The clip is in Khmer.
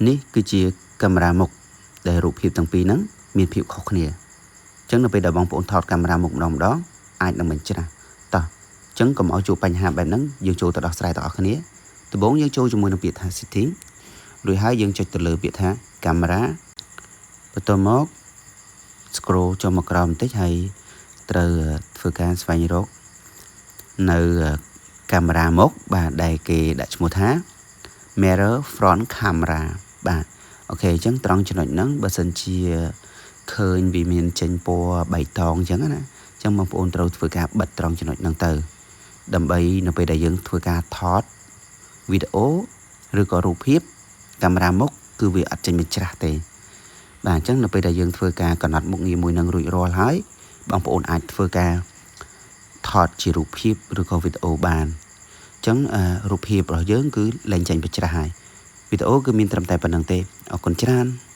នេះគឺជាកាមេរ៉ាមុខដែលរូបភាពទាំងពីរហ្នឹងមានភាពខុសគ្នាអញ្ចឹងនៅពេលដែលបងប្អូនថតកាមេរ៉ាមុខម្ដងម្ដងអាចនឹងបញ្ច្រាស់តោះអញ្ចឹងកុំឲ្យជួបបញ្ហាបែបហ្នឹងយើងចូលទៅដោះស្រាយទាំងអស់គ្នាដំបូងយើងចូលជាមួយនឹងពាក្យថា setting រួចហើយយើងចុចទៅលើពាក្យថាកាមេរ៉ាបន្ទាប់មក scroll ចុះមកក្រោមបន្តិចហើយត្រូវធ្វើការស្វែងរកនៅកាមេរ៉ាមុខបាទដែលគេដាក់ឈ្មោះថា mirror front camera បាទ OK អញ្ចឹងត្រង់ចំណុចហ្នឹងបើសិនជាឃើញវាមានចេញពណ៌បៃតងអញ្ចឹងណាអញ្ចឹងបងប្អូនត្រូវធ្វើការបិទត្រង់ចំណុចហ្នឹងទៅដើម្បីនៅពេលដែលយើងធ្វើការថតវីដេអូឬក៏រូបភាពកាមេរ៉ាមុខគឺវាអត់ចេញបញ្ច្រាស់ទេបាទអញ្ចឹងនៅពេលដែលយើងធ្វើការកំណត់មុខងារមួយនឹងរួចរាល់ហើយបងប្អូនអាចធ្វើការថតជារូបភាពឬក៏វីដេអូបានអញ្ចឹងរូបភាពរបស់យើងគឺលែងចេញបញ្ច្រាស់ហើយវីដេអូគឺមានត្រឹមតែប៉ុណ្ណឹងទេអរគុណច្រើន។